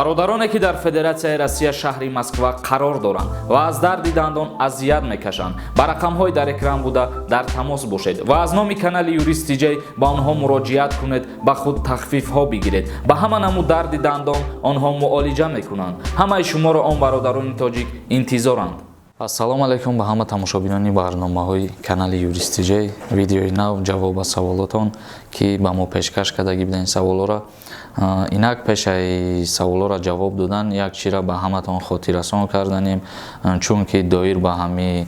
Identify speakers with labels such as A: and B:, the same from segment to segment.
A: Бародароне, ки дар Федератсияи Россия, шаҳри Москва қарор доранд ва аз дарди дандон азият мекашанд, ба рақамҳои дар экран буда дар тамос бошед ва аз номи канали Юрист Тиҷай ба онҳо муроҷиат кунед, ба худ тахфифҳо бигиред. Ба ҳама намуд дарди дандон онҳо муолиҷа мекунанд. Ҳамаи шуморо он бародарони тоҷик интизоранд. Ассалому алайкум ба ҳама тамошобинони барномаҳои канали Юрист Тиҷай. Видеои нав, ҷавоб ба саволотон, ки ба мо пешкаш кардагӣ будем саволоро. Инак, пешаи саволоро ҷавоб додан як чизра ба ҳаматон хотиррасон карданем, чунки доир ба ҳами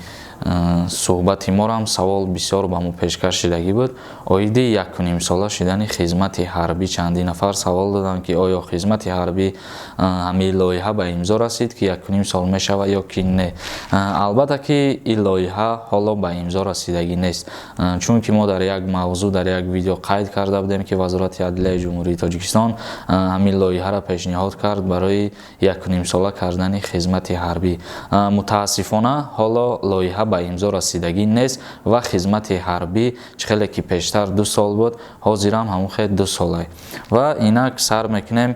A: суҳбати морам савол бисёр ба мо пешкаш шидагӣ буд. Оиди якунимсола шидани хизмати ҳарбӣ чандин нафар савол доданд, ки оё хизмати ҳарбӣ ҳамин лоиҳа ба имзо расид, ки 1,5 сол мешавад, ё ки не. Албатта ки ин лоиҳа ҳоло ба имзо расидагӣ нест, чунки мо дар як мавзӯъ, дар як видео қайд карда будем, ки Вазорати адлияи Ҷумҳурии Тоҷикистон ҳамин лоиҳаро пешниҳод кард барои якунимсола кардани хизмати ҳарбӣ. Мутаассифона, ҳоло лоиҳа ба имзо расидагӣ нест ва хизмати ҳарбӣ чӣ хеле ки пештар 2 сол буд, ҳозирам ҳамон хел 2 солай. Ва инак сар мекунем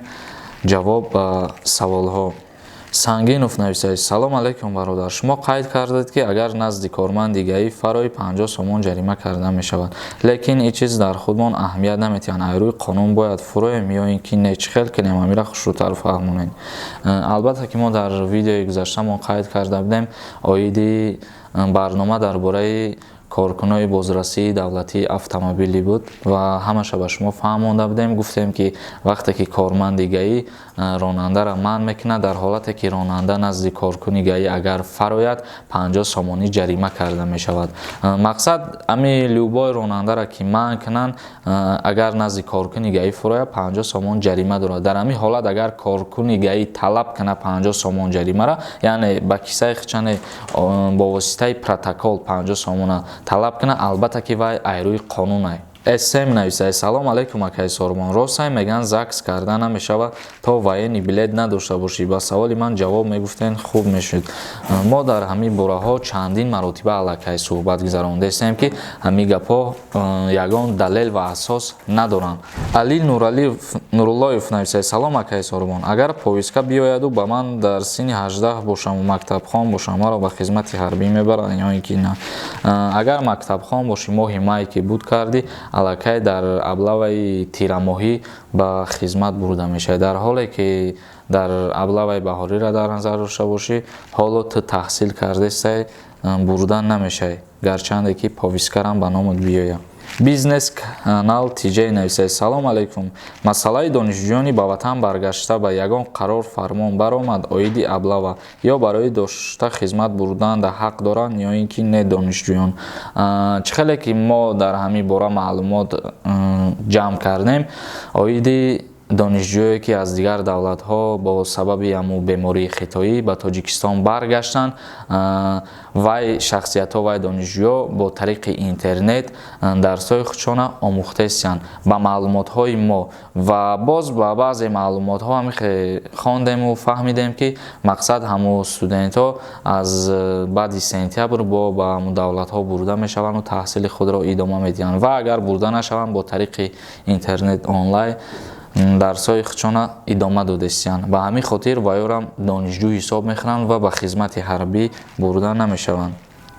A: ҷавоб ба саволҳо. Сангинов нависад: «Салом алайкум, бародар. Шумо қайд кардед, ки агар назди корманди ГАИ фарои, 50 сомон ҷарима карда мешавад, лекин ин чиз дар худмон аҳамият наметиҳанд. Аз рӯи қонун бояд фуроем ё ин ки не? Чӣ хел кунем? Амира хушрӯтар фаҳмонед». Албатта ки мо дар видеои гузаштамон қайд карда будем оиди барнома дар бораи коркунои бозрасии давлатии автомобилӣ буд ва ҳамаша ба шумо фаҳмонда будем. Гуфтем, ки вақте ки корманди ГАИ ронандаро манъ мекунад, дар ҳолате ки ронанда назди коркуни ГАИ агар фарояд, 50 сомонӣ ҷарима карда мешавад. Мақсад, ами любой ронандаро ки манъ кунанд, агар назди коркуни ГАИ фурояд, 50 сомон ҷарима дорад. Дар ҳамин ҳолат агар коркуни ГАИ талаб кунад 50 сомон ҷаримаро, яъне ба кисаи хичане бо воситаи протокол 50 сомона талаб кунад, албатта ки вай айрӯи қонун. СМ нависад: «Салом алайкум, акаи Сормон. Ростай мегӯянд, ЗАГС карда намешавад, то военный билет надошта бошӣ. Ба саволи ман ҷавоб мегуфтен, хуб мешуд». Мо дар ҳамин бораҳо чандин маротиба аллакай суҳбат гузарондастем, ки ҳамин гапҳо ягон далел ва асос надоранд. Али Нуруллоев нависад: «Салом, акаи Сормон. Агар повестка биёяду ба ман дар синни 18 бошаму мактабхон бошам, маро ба хизмати ҳарбӣ мебаранд ё ин ки на?» Агар мактабхон бошӣ, моҳи май ки буд кардӣ, аллакай дар облаваи тирамоҳӣ ба хизмат бурда мешавад. Дар ҳоле ки дар облаваи баҳориро дар назар дошта бошӣ, ҳоло ту таҳсил кардастай, бурда намешавӣ, гарчанде ки повесткарам ба номат биёяд. Бизнес канал Тиҷай нависад: «Салом алайкум. Масъалаи донишҷӯёни ба ватан баргашта ба ягон қарор, фармон баромад оиди облава ё барои дошта хизмат бурданда ҳақ доранд ё ин ки не донишҷӯён?» Чӣ хеле ки мо дар ҳамин бора маълумот ҷамъ кардем, оиди донишҷӯе ки аз дигар давлатҳо бо сабаби ҳамун бемории хитоӣ ба Тоҷикистон баргаштанд, вай шахсиятҳо, вай донишҷӯё бо тариқи интернет дарсҳои худшона омӯхтаистанд. Ба маълумотҳои мо ва боз ба баъзе маълумотҳо ҳамихе хондему фаҳмидем, ки мақсад, ҳамун студентҳо аз баъди сентябр бо ба ҳамун давлатҳо бурда мешаванду таҳсили худро идома медиҳанд ва агар бурда нашаванд, бо тариқи интернет онлайн дарсҳои худшона идома додастиянд. Ба ҳамин хотир вайёрам донишҷӯ ҳисоб мехӯранд ва ба хизмати ҳарбӣ бурда намешаванд.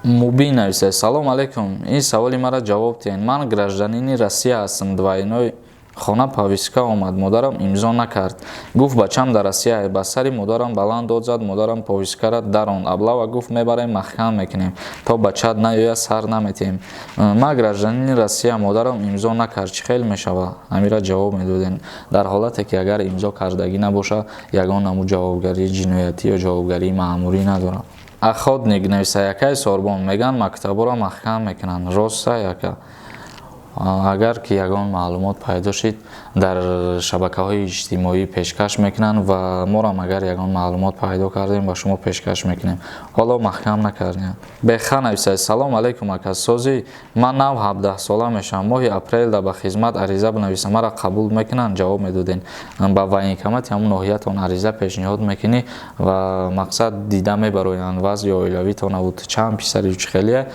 A: Мубин нависад: «Салом алайкум. Ин саволи маро ҷавоб диҳед. Ман гражданини Россия ҳастам, двойной. Хона повестка омад, модарам имзо накард, гуфт, бачам дар Россия. Ба сари модарам баланд дод зад, модарам повесткара даронд. Облава гуфт, мебарем, маҳкам мекунем, то бачаат наёяд, сар наметиҳем. Ман гражданини Россия, модарам имзо накард, чӣ хел мешавад? Ҳамира ҷавоб медодем». Дар ҳолате ки агар имзо кардагӣ набошад, ягон намуд ҷавобгарии ҷиноятӣ ё ҷавобгарии маъмурӣ надорад. Охотник нависа: «Якаи Сорбон, мегӯянд, мактабҳоро маҳкам мекунанд, роста, яка?» Агар ки ягон маълумот пайдо шид, дар шабакаҳои иҷтимоӣ пешкаш мекунанд ва морам агар ягон маълумот пайдо кардем, ба шумо пешкаш мекунем. Ҳоло маҳкам накардем. Беха нависад: «Салом алайкум, акасозӣ. Ман нав 17сола мешавам, моҳи апрелда ба хизмат ариза бинависам, маро қабул мекунанд? Ҷавоб медодем». Ба военкомати ҳамун ноҳиятон ариза пешниҳод мекунӣ ва мақсад, дида мебароянд вазъи оилавитонаву чанд писари чӣ хелие.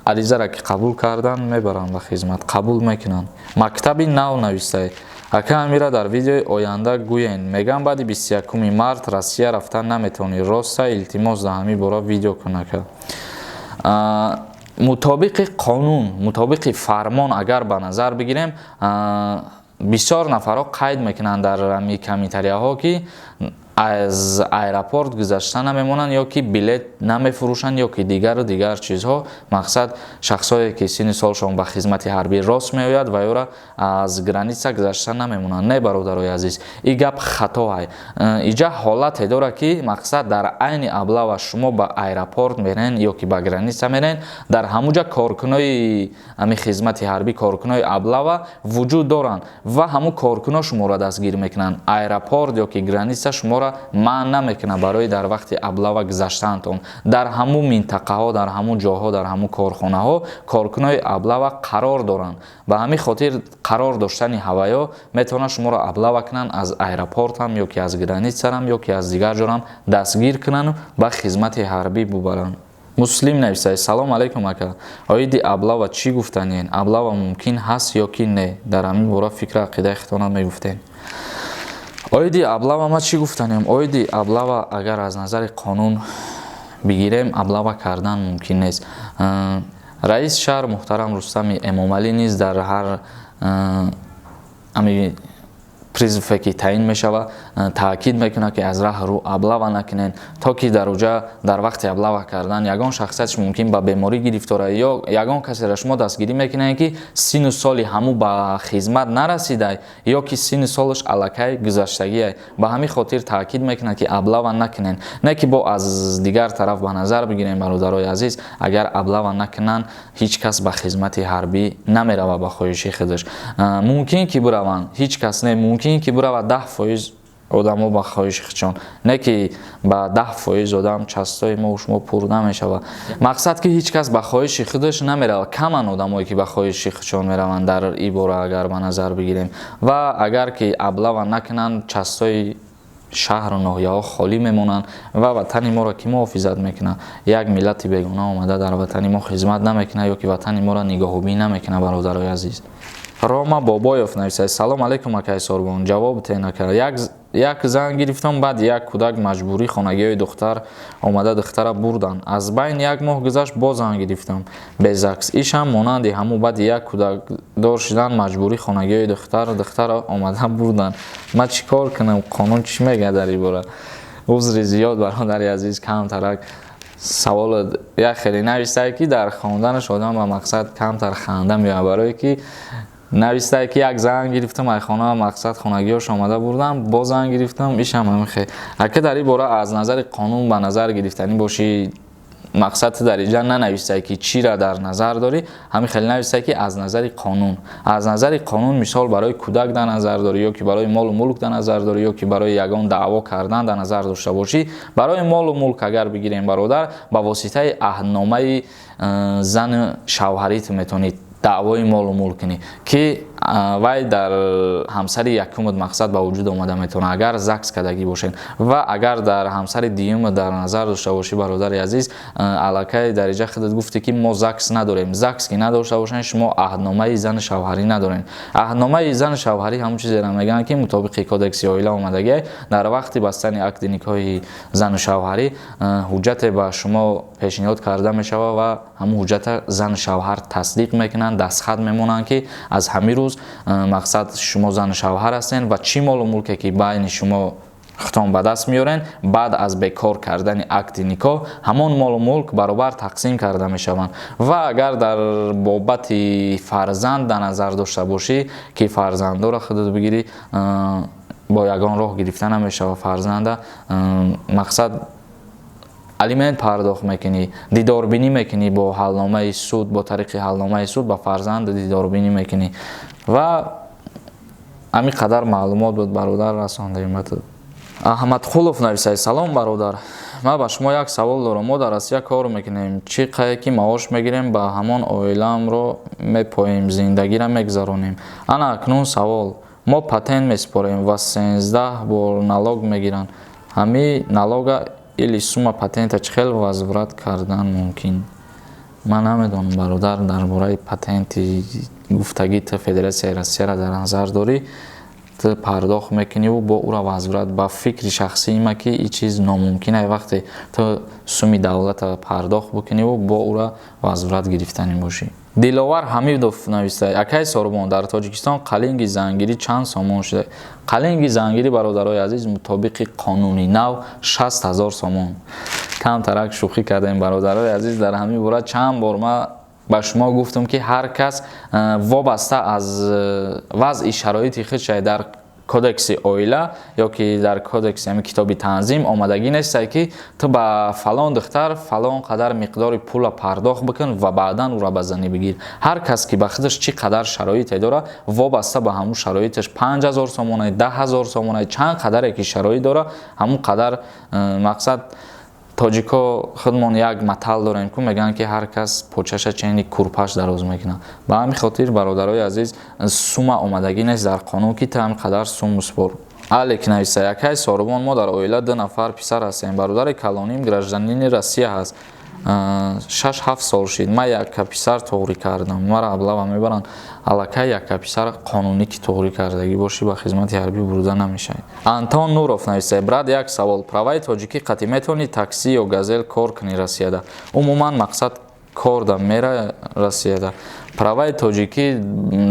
A: Аризаро ки қабул кардан, мебаранд ба хизмат, қабул мекунанд. Мактаби нав навистай, ака. Амира дар видеои оянда гӯен. Меган, баъди 21 март Россия рафтан наметавонӣ, роста? Илтимос, да ҳамин бора видео кун, ака. Мутобиқи қонун, мутобиқи фармон агар ба назар бигирем, бисёр нафарҳо қайд мекунанд дар ҳами комментарияҳо, ки аз аэропорт гузашта намемонанд ё ки билет намефурӯшанд, ё ки дигару дигар чизҳо. Мақсад, шахсое ки синни солшон ба хизмати ҳарбӣ рост меояд ва ёра аз граница гузашта намемонанд. Не, бародарои азиз, ин гап хатоай. Иҷа ҳолате дорад, ки мақсад, дар айни облава шумо ба аэропорт мерен ё ки ба граница мерен, дар ҳамуҷа коркунои ҳами хизмати ҳарбӣ, коркунои облава вуҷуд доранд ва ҳамун коркуно шуморо дастгир мекунанд. Аэропорт ё ки граница шуморо манъ намекунад барои дар вақти облава гузаштаантон. Дар ҳамун минтақаҳо, дар ҳамун ҷоҳо, дар ҳамун корхонаҳо коркунои облава қарор доранд. Ба ҳамин хотир қарор доштани ҳаваё метавонад шуморо облава кунанд, аз аэропортам ё ки аз границарам, ё ки аз дигар ҷорам дастгир кунанд, ба хизмати ҳарбӣ бубаранд. Муслим нависад: «Салом алайкум, ака. Оиди облава чӣ гуфтанien? Облава мумкин ҳаст ё ки не? Дар ҳамин бора фикру ақидаи худтона мегуфтем». Оиди облава ма чӣ гуфтанем? Оиди облава агар аз назари қонун бигирем, облава кардан мумкин нест. Раиси шаҳр муҳтарам Рустами Эмомалӣ низ дар ҳар ами призыве ки таъин мешавад, таъкид мекунад, ки аз раҳ рӯ облава накунед, то ки дар уҷа дар вақти облава кардан ягон шахсиятш мумкин ба беморӣ гирифтора ё ягон касеро шумо дастгирӣ мекунед, ки синну соли ҳамун ба хизмат нарасидай ё ки синну солаш аллакай гузаштагиай. Ба ҳамин хотир таъкид мекунад, ки облава накунед. Не ки бо аз дигар тараф ба назар бигирем, бародарои азиз, агар облава накунанд, ҳеҷ кас ба хизмати ҳарбӣ намеравад ба хоҳиши худаш. Мумкин ки бираванд, ҳеҷ кас не, мумкин ки биравад 10% одамо ба хоҳиши худшон, не ки ба 10% одам частои мо шумо пур намешавад. Мақсад, ки ҳеҷ кас ба хоҳиши худаш намеравад, каманд одамое ки ба хоҳиши худшон мераванд. Дар ин бора агар ба назар бигирем ва агар ки облава накунанд, частои шаҳру ноҳияҳо холӣ мемонанд ва ватани моро кӣ муҳофизат мекунад? Як миллати бегона омада дар ватани мо хизмат намекунад ё ки ватани моро нигоҳубин намекунад, бародарои азиз. Рома Бобоев нависад: «Салом алейкум, акай Сорбон, ҷавоб те накард. Як зан гирифтам, баъд як кӯдак, маҷбурӣ хонагиҳои духтар омада духтара бурданд. Аз байн як моҳ гузашт, боз зан гирифтам бе ЗАГС, ишам монанди ҳамун. Баъди як кӯдакдор шудан маҷбурӣ хонагиҳои духтар духтара омада бурданд. Ман чӣ кор кунам? Қонун чӣ мегӯяд дар ин бора?» Узри зиёд, бародари азиз, камтарак савол як хеле нависае, ки дар хонданаш одам ба мақсад камтар ханда меояд, барое ки навистае, ки як зан гирифтам, ай хона мақсад хонагиҳош омада бурдам, боз зан гирифтам, ишам ҳамин хел. Ака, дар ин бора аз назари қонун ба назар гирифтанӣ бошӣ, мақсад дар инҷа нанависае, ки чиро дар назар дорӣ. Ҳамин хеле нависае, ки аз назари қонун. Аз назари қонун, мисол, барои кӯдак дар назар дорӣ ё ки барои молу мулк дар назар дорӣ, ё ки барои ягон даъво кардан дар назар дошта бошӣ. Барои молу мулк агар бигирем, бародар, ба воситаи аҳдномаи зану шавҳарит метавонӣ даъвои молу мулк кунӣ, ки вай дар ҳамсари якумат мақсад ба вуҷуд омада метавонад, агар ЗАГС кардагӣ бошед. Ва агар дар ҳамсари дуюма дар назар дошта бошӣ, бародари азиз, аллакай дар инҷа худат гуфтӣ, ки мо ЗАГС надорем. ЗАГС ки надошта бошед, шумо аҳдномаи зану шавҳарӣ надоред. Аҳдномаи зану шавҳарӣ ҳамон чизеро мегӯянд, ки мутобиқи Кодекси оила омадагиай. Дар вақти бастани акди никоҳи зану шавҳарӣ ҳуҷҷате ба шумо пешниҳод карда мешавад ва ҳамун ҳуҷҷата зану шавҳар тасдиқ мекунанд, дастхат мемонанд, ки аз ҳамин рӯз мақсад шумо зану шавҳар ҳастед ва чӣ молу мулке ки байни шумо худтон ба даст меорен, баъд аз бекор кардани акди никоҳ ҳамон молу мулк баробар тақсим карда мешаванд. Ва агар дар бобати фарзанд дар назар дошта бошӣ, ки фарзандоро худат бигирӣ, бо ягон роҳ гирифта намешавад фарзанда. Мақсад, алимент пардохт мекунӣ, дидорбинӣ мекунӣ бо ҳалномаи суд, бо тариқи ҳалномаи суд ба фарзанд дидорбинӣ мекунӣ. Ва ҳамин қадар маълумот буд, бародар, расондаем ба ту. Аҳмадқулов нависад: «Салом, бародар, ман ба шумо як савол дорам. Мо дар Россия кор мекунем, чӣ қае ки маош мегирем, ба ҳамон оилаамро мепоем, зиндагиро мегузаронем. Ана акнун савол: мо патент месупорем ва 13 бор налог мегиранд. Ҳамин налога или сумма патента чӣ хел возврат кардан мумкин?» Ман намедонам, бародар, дар бораи патенти гуфтагӣ ту Федератсияи Россияро дар назар дорӣ. Ту пардохт мекуниву бо ӯра возврат, ба фикри шахсии ма, ки ин чиз номумкин ай, вақте ту суми давлата пардохт бикуниву бо ӯра возврат гирифтанӣ бошӣ. Диловар Ҳамидов нависта: «Акай Сорбон, дар Тоҷикистон қалинги зангирӣ чанд сомон шуда?» Қалинги зангирӣ, бародарои азиз, мутобиқи қонуни нав 60 000 сомон. Камтарак шӯхӣ кардем, бародарои азиз. Дар ҳамин бора чанд бор ма ба шумо гуфтам, ки ҳар кас вобаста аз вазъи шароити худшай. Дар Кодекси оила ё ки дар кодекси ҳамин китоби танзим омадагӣ нестай, ки ту ба фалон духтар фалон қадар миқдори пула пардохт бикун ва баъдан ӯра ба занӣ бигир. Ҳар кас ки ба худаш чӣ қадар шароите дора, вобаста ба ҳамун шароиташ, 5000 сомона, 10 000 сомона, чанд қадаре ки шароит дора, ҳамун қадар. Мақсад, тоҷико худмон як матал дорем, ку мегӯянд, ки ҳар кас почаша чени курпаш дароз мекунад. Ба ҳамин хотир, бародарои азиз, сума омадагӣ нест дар қонун, ки ту ҳамин қадар сум спор. Алек нависта: «Якай Сорубон, мо дар оила ду нафар писар ҳастем. Бародари калоним гражданини Россия ҳаст, 6-7 сол шид. Ман якка писар туғрӣ кардам, мара облава мебаранд?» Аллакай якка писар қонунӣ ки туғрӣ кардагӣ бошӣ, ба хизмати ҳарбӣ бурда намешавӣ. Антон Нуров нависта: «Брат, як савол: праваи тоҷикӣ қатъӣ метавонӣ такси ё Газел кор кунӣ Россияда? Умуман, мақсад, корда мера Россияда?» Праваи тоҷикӣ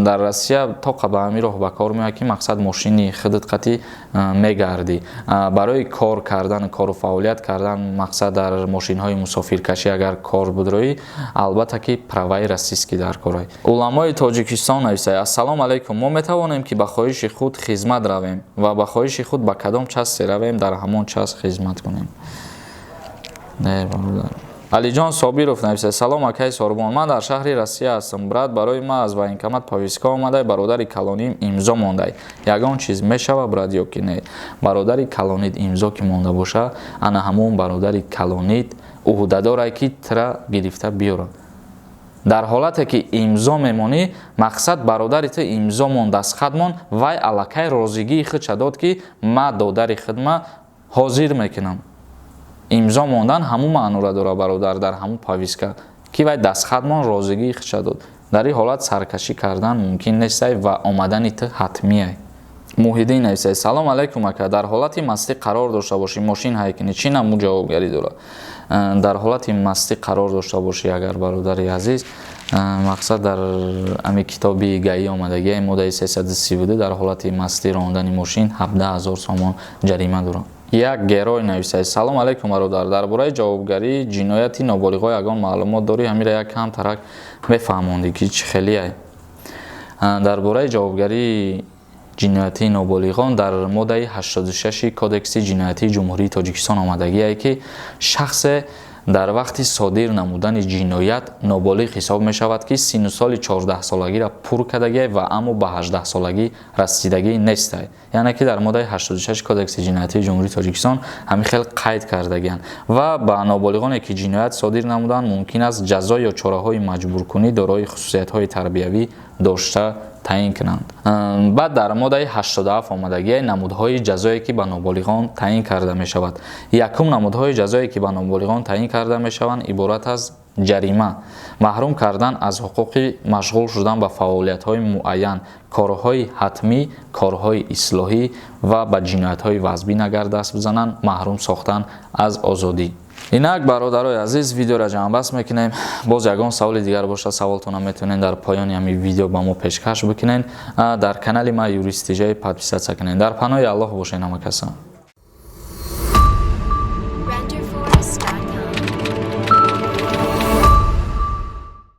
A: дар Россия тоқа ба ҳамин роҳ ба кор меояд, ки мақсад, мошини худат қатъӣ мегардӣ. Барои кор кардан, кору фаъолият кардан, мақсад, дар мошинҳои мусофиркашӣ агар кор будроӣ, албатта ки праваи российский дар корай. Уламои Тоҷикистон нависад: «Ассалому алайкум, мо метавонем, ки ба хоҳиши худ хизмат равем ва ба хоҳиши худ ба кадом часте равем, дар ҳамон част хизмат кунем?» Не, бародар. Алиҷон Собиров нависад: «Салом, акаи Сорбон, ман дар шаҳри Россия ҳастам. Брат, барои ман аз военкомат повестка омадай, бародари калоним имзо мондай. Ягон чиз мешава, брат, ё ки не?» Бародари калонит имзо ки монда боша, ана ҳамон бародари калонит ӯҳдадорай, ки тира гирифта биёрад. Дар ҳолате ки имзо мемонӣ, мақсад, бародари ту имзо мон, дастхат мон, вай аллакай розигии худша дод, ки ма додари худма ҳозир мекунам. Имзо мондан ҳамун маънора дорад, бародар, дар ҳамун повестка ки вай дастхатмон, розигии худша дод. Дар ин ҳолат саркашӣ кардан мумкин нестай ва омадани ту ҳатмияй. Муҳиддин нависад: «Салом алайкум, ака, дар ҳолати мастӣ қарор дошта бошӣ, мошин ҳай кунӣ, чӣ намуд ҷавобгарӣ дорад?» Дар ҳолати мастӣ қарор дошта бошӣ агар, бародари азиз, мақсад, дар ами китоби ГАИ омадагия, моддаи 332, дар ҳолати мастӣ рондани мошин 17 000 сомон ҷарима дорад. Як герой нависад: «Салом алайкум, бародар, дар бораи ҷавобгарии ҷинояти ноболиғҳо ягон маълумот дорӣ? Ҳамира як кам тарак мефаҳмондӣ, ки чӣ хелияй?» Дар бораи ҷавобгарии ҷиноятии ноболиғон дар моддаи 86 Кодекси ҷиноятии Ҷумҳурии Тоҷикистон омадагие, ки шахсе дар вақти содир намудани ҷиноят ноболиғ ҳисоб мешавад, ки синну соли 14-солагиро пур кардагиай ва аммо ба 18-солагӣ расидагӣ нестай. Яъне ки дар моддаи 86 Кодекси ҷиноятии Ҷумҳурии Тоҷикистон ҳамин хел қайд кардагианд ва ба ноболиғоне, ки ҷиноят содир намуданд, мумкин аст ҷазо ё чораҳои маҷбуркунӣ дорои хусусиятҳои тарбиявӣ дошта таъин кунанд. Баъд дар моддаи 87 омадагиай намудҳои ҷазое, ки ба ноболиғон таъин карда мешавад. Якум, намудҳои ҷазое, ки ба ноболиғон таъин карда мешаванд, иборат аз ҷарима, маҳрум кардан аз ҳуқуқи машғул шудан ба фаъолиятҳои муайян, корҳои ҳатмӣ, корҳои ислоҳӣ ва ба ҷиноятҳои вазбин агар даст бизананд, маҳрум сохтан аз озодӣ. Инак, бародарои азиз, видеоро ҷамъбаст мекунем. Боз ягон саволи дигар бошад, саволтонро метавонед дар поёни ҳамин видео ба мо пешкаш бикунед. Дар канали ма, Юрист Тиҷай, подписаться кунед. Дар паноҳи Аллоҳ бошед, ҳама каса.